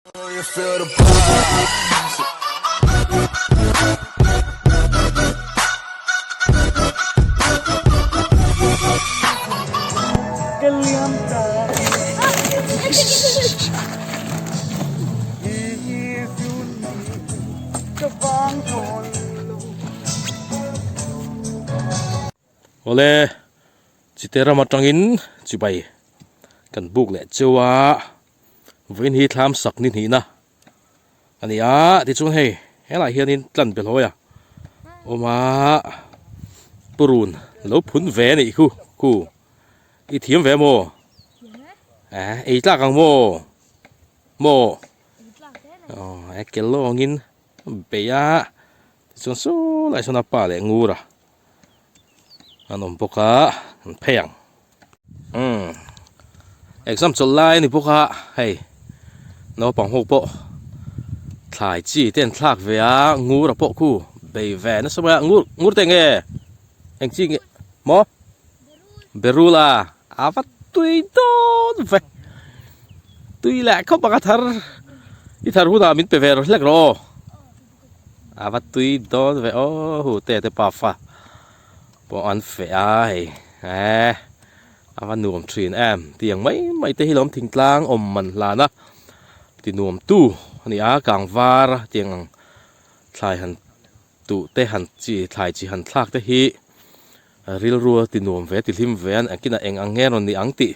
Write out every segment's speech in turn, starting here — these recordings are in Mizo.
Awle chite ram atangin chibai kan buk leh cheu a vawiin hi thlam sak ni hnihna a ni a tichuan hei helaiah hianin tlan belh hawi a awm a purun lo phun ve a nih khu khu i thiam ve maw eh ei tlak ang maw maw aw e kel lawngin bei a tichuan saw lai sawn a pa leh ngur a. An awm bawk a an phei ang umm exam chawlh lai a ni bawk a hei naupang ho pawh thlai chi te an thlak ve a ngur a pawh khu bei ve nasa mai a ngur ngur te nge eng chi nge maw berul a a va tui dawn ve tui leh khawp ang a thar i thar hunah min pe ve hlek rawh aw. A va tui dawn ve aw hu te te pafa pawh an feh a hei eh a va nuam thin em tiang mai mai te hi lawm thingtlang awm man hlan a ti nuam tu a ni a kang var a tiang ang thlai han tuh te han chi thlai chi han thlak te hi rilru a ti nuam ve ti hlim ve a engtin ah eng ang nge rawn ni ang tih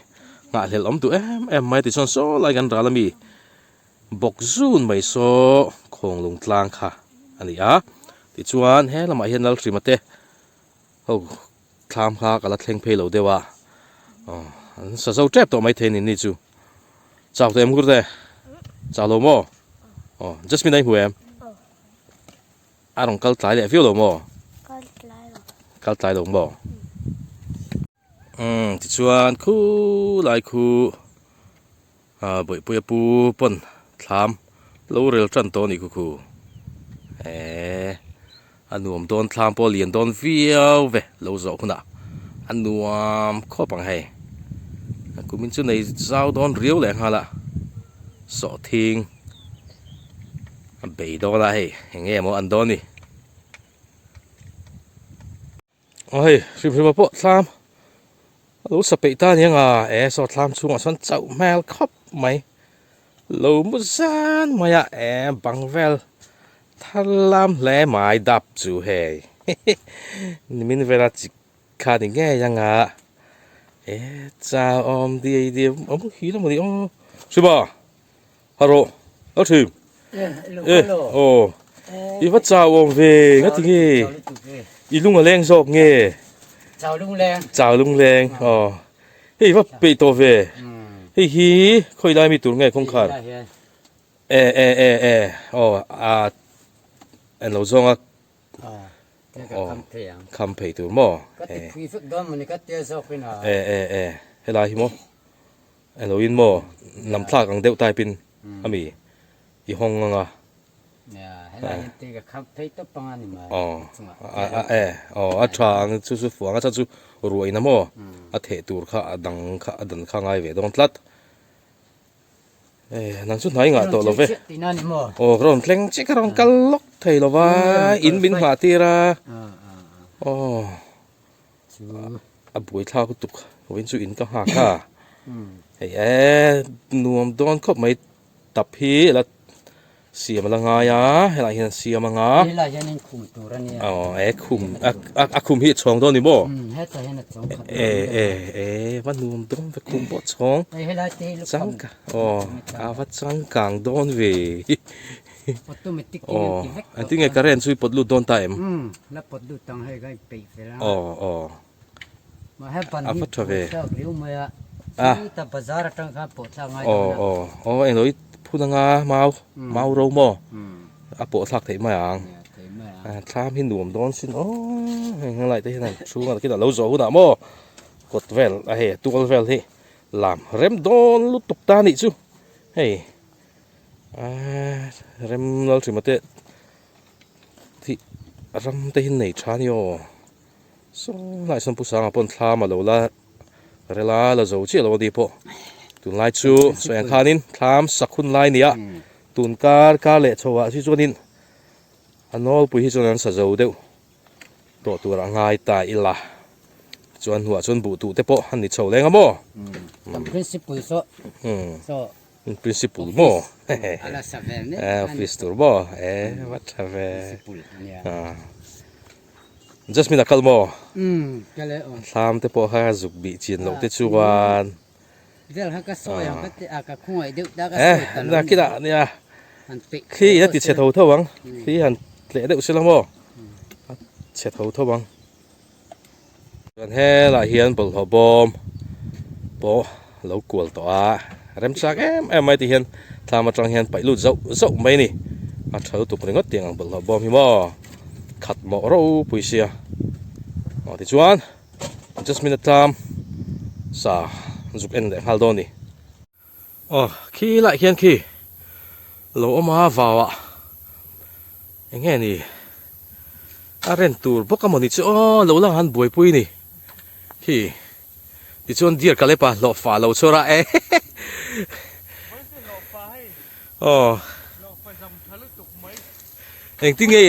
nghahhlelh awm duh em em mai tichuan saw lai kan ral ami. Bawk zun mai saw khawnglung tlang kha a ni a, tichuan he lamah hian Lalhrima te ho thlam kha ka la thleng phei lo deuh a, aw an sa zo tep tawh maithei a ni ni chu. Chau teh em Gurte? Chau lo maw? Aw Jasmine a i hmu em? A rawn kal tlai leh viau lo maw? Kal tlai lo. Kal tlai lo maw? Umm tichuan khulai khu ah bawihpuia pu pawn thlam lo rel tan tawh a nih khu khu eee a nuam dawn thlam pawh a lian dawn viau ve lo zawh hunah a nuam khawp ang hei kumin chu nei zau dawn riau leh nghal a sawhthing a bei dawn a hei eng nge maw an dawn ni. Aw hei hrim hrim ah pawh thlam a lo sa peih ta a ni ang a e saw thlam chhungah sawn chauh hmel khawp mai lo mu zan mai a e bang vel thar lam hle mai dap chu hei nimin vela chi kha ni ngei ang a e chau awm diai diai awm hi la maw ni aw hriba. A rawh a thin e aw i va chau awm ve nga ti nge i lung a leng zawk nge chau lung leng chau lung leng aw hei va peih tawh ve hei hi khawi lai mi tur nge kawngkhar e e e e aw a en lo zawng a aw kham phei tur maw ka ti phui vek dawn mawni ka tia zawk in a e e e helai hi maw Elo in maw lam thlak ang deuh type in ami i hawng ang a. Aw a e aw a tha ang chu chu fuang a chhan chu ruah in a maw a theh tur kha a dang kha a dan kha a ngai ve dawn tlat. E nang chu hnai ngah tawh lo ve. Aw ka rawn thleng chiah ka rawn kal lawk thei lo va in min nghah tir a aw. A buai thlak lutuk vawiin chu in ka nghak a hei e nuam dawn khawp mai tap hi la siam a la ngai a helaiah hian an siam ang a helaiah hian in khum tur a nia aw e khum a khum hi a chhawng dawn a ni maw hetah hian a chhawng khat e e e va nuam dawn ve khum pawh a chhawng helai te hi lukham aw a va changkang dawn ve. Automatic in an ti vek tawh. Engtin nge current chu i pawt lut dawn ta em? Umm, la pawt lut ang hei ka in peih fel a. Aw aw. Mah he ban hi pawh thlak riau mai a. Chuta bazar atang khan pawh thlak ngai dawn a. Aw aw aw englo i phun anga mau mau ro maw a pawh thlak theih mai ang. Thlam hi nuam dawn sin aw heng helai te hian an chhung a kinah lo zawh hunah maw kawt vel a hei tual vel hi lam rem dawn lutuk ta nih chu hei. Aaa rem Lalhrima te hi ram te hi nei tha a ni aw saw lai sawn Pu Sanga pawn thlam a lo la rel a la zo chiah lo a ni pawh tunlai chu sawi ang khanin thlam sak hun lai a ni a. Tun kar kar leh chho ah hi chuanin a nawlpui hi chuan an sa zo deuh tawh tur a ngai ta ila chuan hnuah chuan buh tuh te pawh an ni chho leng a maw? Kan principal saw saw Principal maw? A la sa ve mek a office tur maw? E va tha ve. Principal ania. Jasmine a kal maw? Umm kal e aw. Thlam te pawh kha zuk bih chin loh te chuan. Vel kha ka sawi ang ka ti a ka khawngaih deuh ta ka sawi ta lo. Eh nakinah nia khi a ti chhe tho tho ang khi han tleh deuh sela maw a chhe tho tho ang. Chuan helaiah hian bawlhhlawh bawm pawh a lo kual tawh a, remchang em em mai tihian thlam atang hian paih lut zauh zauh mai a ni. A tha lutuk ringawt tiang ang bawlhhlawh bawm hi maw khat mawh ropui sia. Aw tichuan Jasmine a tlam sa zuk en leh nghal dawn a ni. Aw khi lai hian khi lo awm a vau ah eng nge ni a ren tur bawk a mawni chu aw lo lang han buaipui ni khi tichuan deer ka lepa hlawh fah lo chhuar a eh aw engtin nge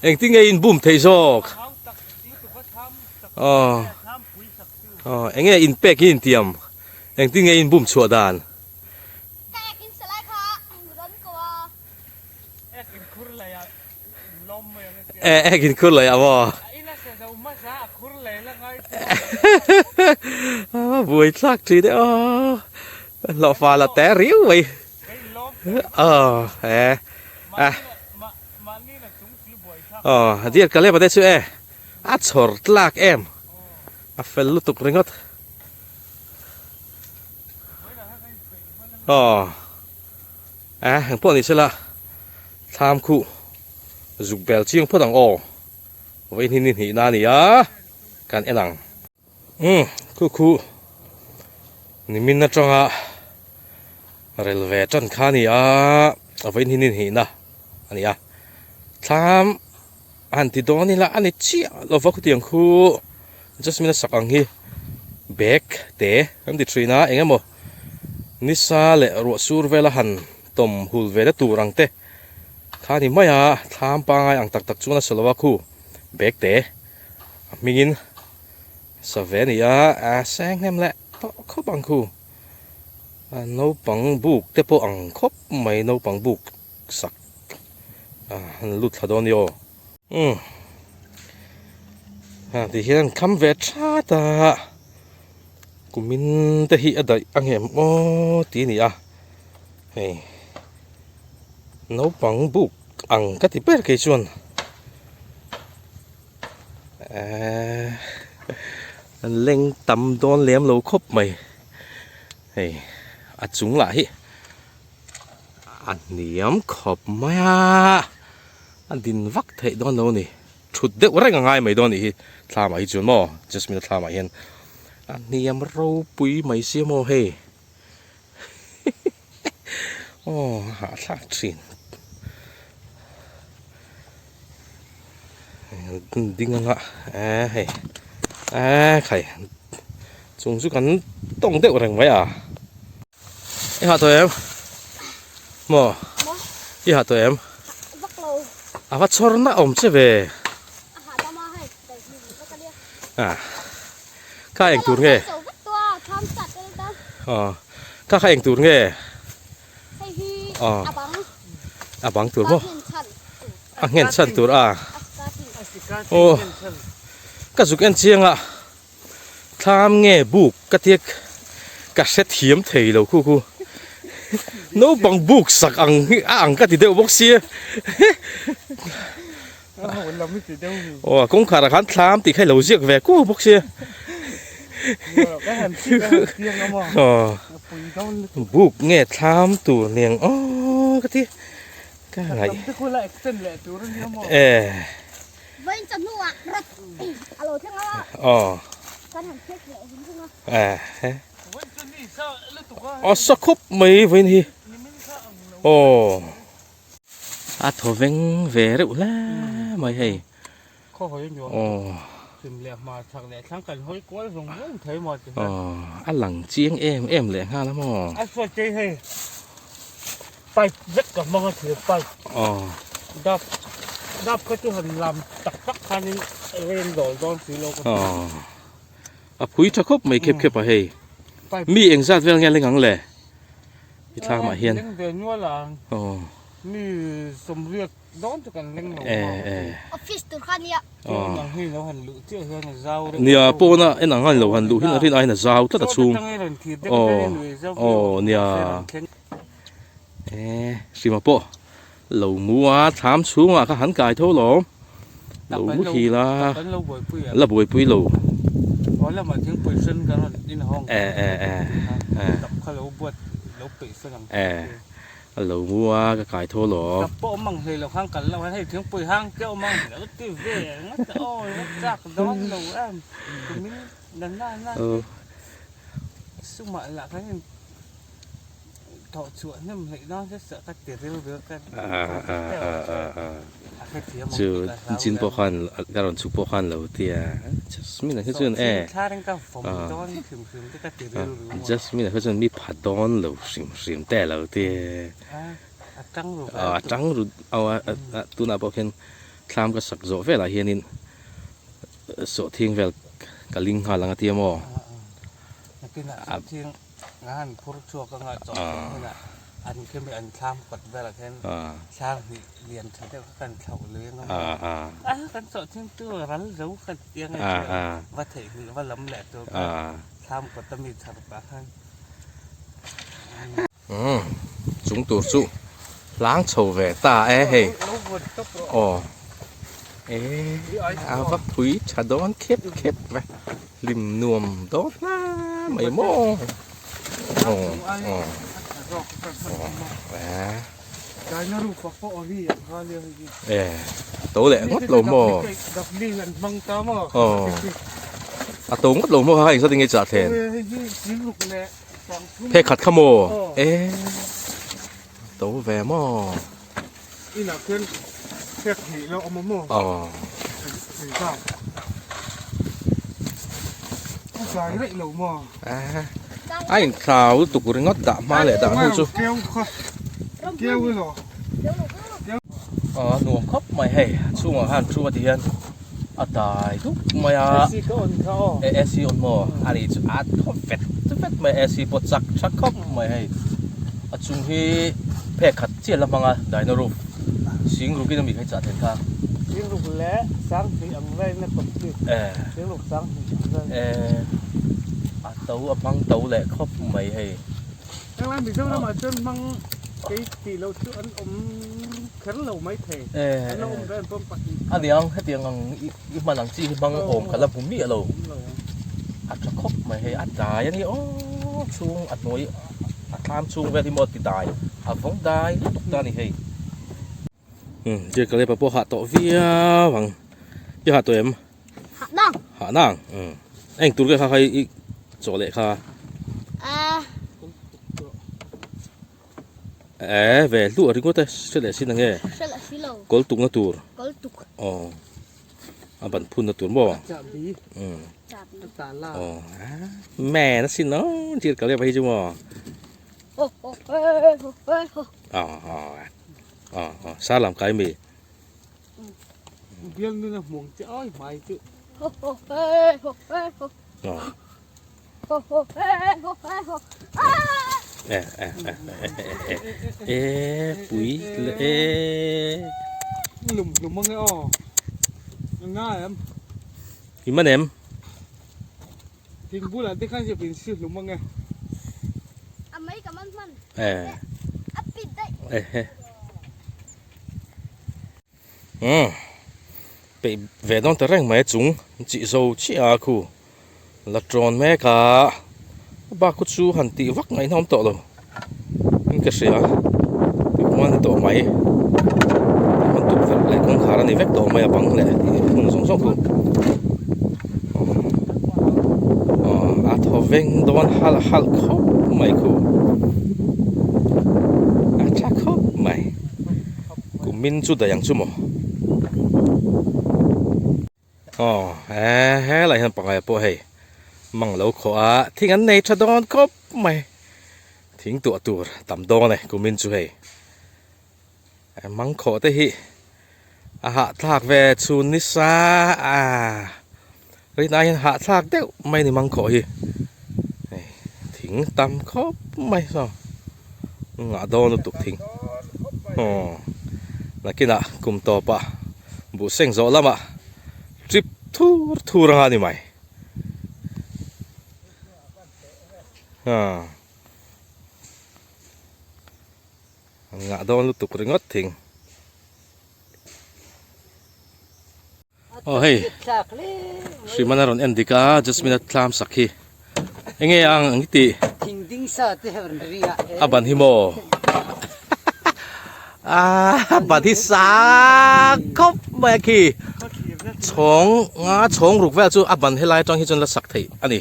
engtin nge in bum thei zawk aw aw eng nge in pek hi intiam. Engtin nge in bum chhuah dan? Ek in salai kha rawn ko a. Ek in khur lei ah lawm mai ang E ek in khur lei ah maw? A ina se zo hmasa a khur lei la ngai A buai thlak thin e aw. Hlawhfa la te riau mai. Aw e. Mahni na chung si buai thlak. Aw diar ka lep a te chu e. A chhawr tlak em. A fel lutuk ringawt. Aw eh eng pawh ni sela thlam khuh zuk bel chiang phawt ang aw vawiin hi ni hnih na a ni a kan en ang umm khu khu nimin atanga rel ve tan kha a ni a vawiin hi ni hnih na a ni a thlam a han ti dawn ila a ni chiah lova khutiang khu. Jasmine a sak ang hi bag te an ti thin a eng emaw nisa leh ruah sur vela han tawm hul ve na tur ang te kha a ni mai a thlam pangai ang tak tak chuan a sa lo a khu bag te a hmingin sa ve a ni a a seng hnem leh tawh khawp ang khu a naupang buk te pawh ang khawp mai naupang buk sak a han lut thla dawn a ni aw. Umm ha ti hian an kham ve that a kumin te hi a daih a ngem aw tih a ni a hei naupang buk ang ka ti ber kei chuan ehh an leng tam dawn lem lo khawp mai hei a chung lah hi a hniam khawp mai a. A din vak theih dawn lo a ni. Thut deuh reng a ngai mai dawn a nih hi thlamah hi chuan maw Jasmine a thlamah hian a hniam ropui mai sia maw hei aw a hahthlak thin ding anga eh hei eh khai chung chu kan tawng deuh reng mai a i hah tawh em maw i hah tawh em a va chhawr na awm che ve a kha eng tur nge aw kha kha eng tur nge aw a bang tur maw a nghen chhan tur a aw ka zuk en chiang a. Thlam nge buk ka tia ka hre thiam thei lo khu khu naupang buk sak ang hi a ang ka ti deuh bawk sia aw a kawngkhar ah khan thlam tih kha i lo ziak ve kuau bawk sia aw buk nge thlam tur niang aw ka ti ka ngaih eh. Vawiin chawhnu ah rawt a lo thleng a. Aw. Kan han check leh hum hum a. Eh. A sa khup mai vawiin hi. Aw. A thaw veng ve reuh hle mai hei. Khaw hawi nuam. Aw. Chhim leh hmar chhak leh thlang kan hawi kual zawng zawng thei maw ti. Aw. A lang chiang em em leh nghal a maw. A sawi chei hei. Pipe vek ka hmang a thir pipe. Dap dap kha chu han lam tak tak khanin rem dawl dawn si lo ka hria. A phui tha khawp mai khep khep a hei. Mi engzat vel nge leng ang le? I thlamah hian. Leng ve nual a. Mi sawmriat dawn chu kan leng lo. Office tur kha nia. Ang hi lo han luh chiah hian a zau reuh. Nia pawna en ang han lo han luh hin a rin aiin a zau tlat a chhung. Aw nia. E hrima pawh lo mu a thlam chhungah kha han kai tho lo lo mu hil a la buaipui lo e e e e a lo mu a ka kai tho lo Thawh chhuah hnem hleih dawn se sah ka ti ril ril ka a hrethiam ang Chu tih ka hlau chin pawh khan ka rawn chhuk pawh khan lo tia Jasmine ah hi chuan e Thla reng ka vawm dawn hrim hrim te ka ti ril ril maw Jasmine ah hi chuan mi pha dawn lo hrim hrim te lo tia a tang ru a tang ru a tunah pawh khian thlam ka sak zawh velah hianin sawhthing vel ka ling nghal ang a tia maw Nakinah sawhthing Nga han phur chhuak anga chawhchawh hunah an khemi an thlam kawt velah khian thlang hnih lian tha deuh kha kan thlauh lui anga maw a kan chawhchhin chu ral zo kha ti anga va theihnghilh va lam leh tur kha thlam kawt a mi chhar pah khan. Umm chung tur chu hlang chho ve ta e hei aw e a va phui tha dawn khep khep ve. Hlim nuam dawn hle mai maw aw aw e to leh ngawt lo maw aw a to ngawt lo maw kha engzat enge chah thlen phekhat kha maw e to ve maw. Aw. A inthlau lutuk ringawt dah hma leh dah hnu chu. Aw nuam khawp mai hei chhungah khan thu a ti hian a dai dup mai a. AC on maw a nih chu a thaw vet vet mai AC pawh chak tha khawp mai hei a chung hi phek khat chiah la hmang a dino roof sing rukin ami kha i chah then kha. Sing ruk leh sang hnih ang vein a complete sing ruk sang hnih ang vel. A to a hmang to leh khawp mai hei. Heng lai Mizoramah chuan hmang kei tih loh chu an awm kher lo mai thei. An lo awm ve an pawm pahnih kha. A niang hetiang ang i hman ang chi hi hmang awm kha la hmu miah lo. A tha khawp mai hei a dai a ni aw chhung a hnuai a thlam chhung vel hi maw ti dai a vawng dai lutuk ta a ni hei. Umm dear Caleb-a pawh hah tawh viau ang. I hah tawh em? Hah nang. Hah nang. Umm. Eng tur ke kha kha i chaw leh kha? Ah. Eh ve hluah ringawt e hre leh sin ange. Hre leh si lo. Kawl tukna tur. Kawl tuk. Aw. A ban phunna tur maw? Chahbi. Umm. Chahbi. Aw. Man asin aw dear Caleb-a hi chu maw? Ho ho ho ho ho. Aw aw. Aw aw sar lam kai mi. Bial nuna hmuang che oi hmai chu. Ho ho he ho he ho. Aw. Ho ho he ho he ho. E e e e e pui le e. Lum lum ange aw. Nga em. I man em? Thing bulah te khan zep in si hlum ange. A mai ka man hman. Eh. A pit daih. Eh eh. Hmm. Peih ve dawn ta reng mai chung chih zo chiah a khu la tawn mek a bak khu chu han tih vak ngaihnawm tawh lo in ka hria tichuan ni tawh mai hman tukverh leh kawngkhar a ni vek tawh mai a bang leh hmun zawng zawng khu aw a thaw veng dawn halh halh khawp mai khu a tha khawp mai kumin chu daih ang chu maw aw he helai hian pangai pawh hei mang lo khawh a thing an nei tha dawn khawp mai thing tuah tur tam dawn e kumin chu hei. Mangkhawh te hi a hahthlak ve chhun nisa a rinah hian hahthlak deuh mai a ni mangkhawh hi hei thing tam khawp mai saw ngah dawn lutuk thing aw nakinah kum tawpah buh seng zawh lamah trip thur thur anga ni mai aw. An ngah dawn lutuk ringawt thing. Aw hei Hriman a rawn en dik a Jasmine a tlam sak hi enge ang ang tih Thing ding sa te rawn ring a a ban hi maw a ban hi sang khawp mai a khi chhawng nga chhawng ruk vel chu a ban helai atang hi chuan la sak theih a ni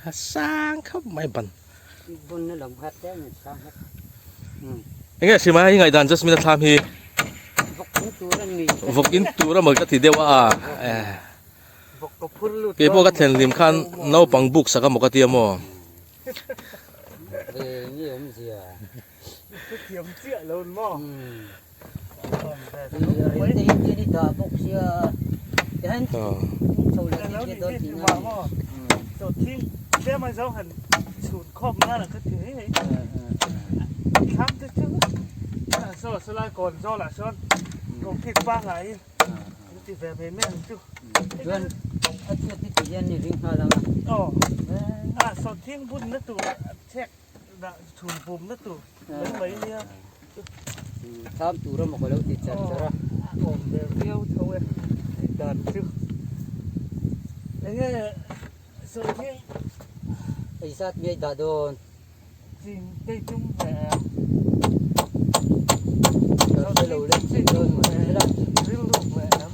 a sang khawp mai ban. Enge Hrimai hi ngaihdan Jasmine a thlam hi vawk in tur a maw ka ti deuh a kei pawh ka thlen hlim khan naupang buk sak a maw ka ti a maw. Thlam tur a maw ka lo ti char char a. Awm ve viau tho e dan chu enge sawi hi ei zat nge dah dawn ching tei tum ve ka hre lo le ching dawn maw ni la rilru ve em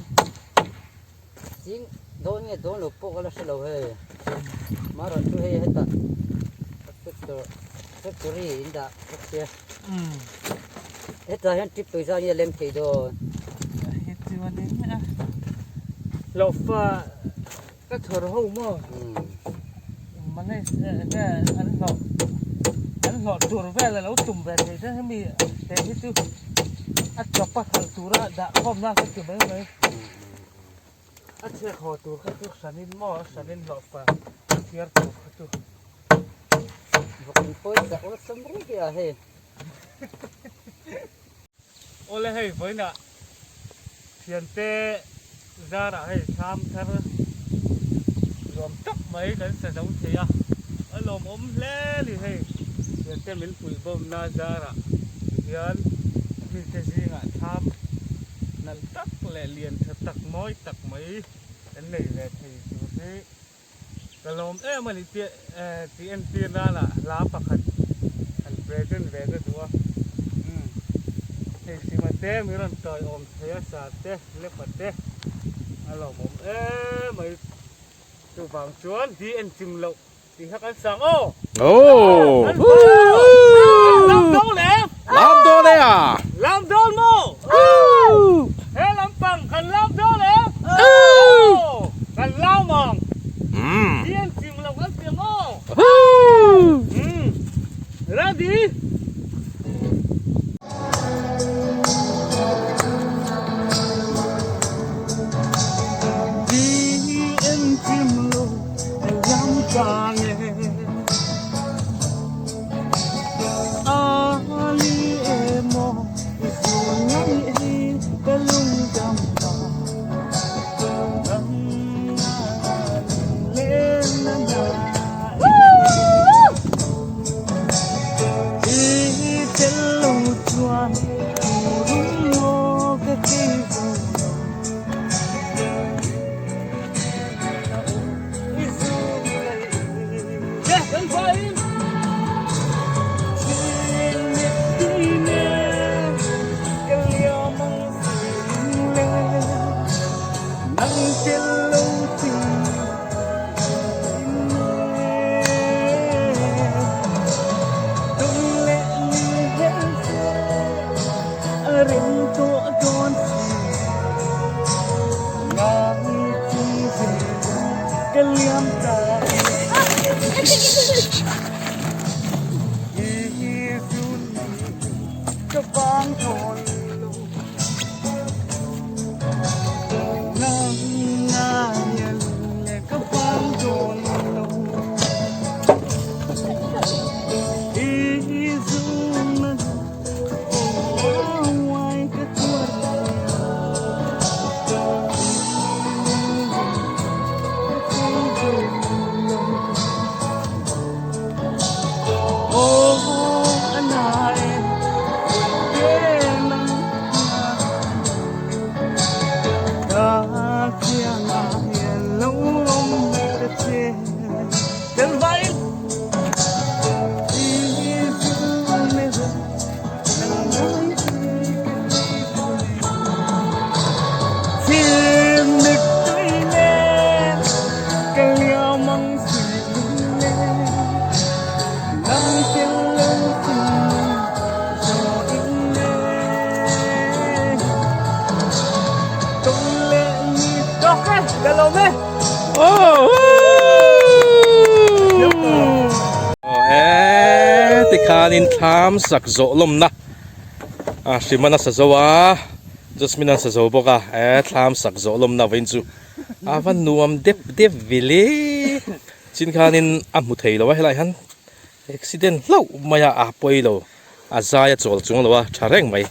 ching dawn nge dawn lo pawh ka la hre lo hei marawh chu hei hetah tractor factory in dah bawk sia hetah hian trip pawisa hi a lem thei dawn he chuanin a hlawhfa ka chhawr ho maw manage nge an hlawh an hlawh tur vel a lo tum ve thei te hemi te hi chu a chawp a khalh tura dah khawm na ka ti mai mai. A chhiat haw tur kha chu hranin maw hranin hlawhfa thiar tur kha chu. Vawkin pawi chak awlsam reng hi a hei. Awle hei vawiinah thiante zarah hei thlam thar nuam tak mai kan sa zo thei a, a lawmawm hle a ni hei thiante min puih bawmna zarah tihian mite zingah thlam Nalh tak leh lian tha tak mawi tak mai kan nei ve thei tur hi ka lawm em a ni tih tih entir nana hla pakhat han present ve ka duh a hei sima te mi rawn tawi awm thei a sa te lepa te a lawmawm em mai chuvang chuan di en chim loh Tih kha kan sang aw. Oh. Lam dawn em? Lam dawn e a. Lam dawn maw? He lampang kan lam dawn em? Kan lam ang. Hian chim lo kan siam aw. Ready? Lawm e. E tikhanin thlam sak zawh lawmna a hrim a nasa zo a Jasmine an sa zo bawk a e thlam sak zawh lawmna vawiin chu a va nuam dep dep vele chin khanin a hmu thei lo a helaiah hian accident hlauh mai a a pawi lo a zai a chawl chung lo a tha reng mai.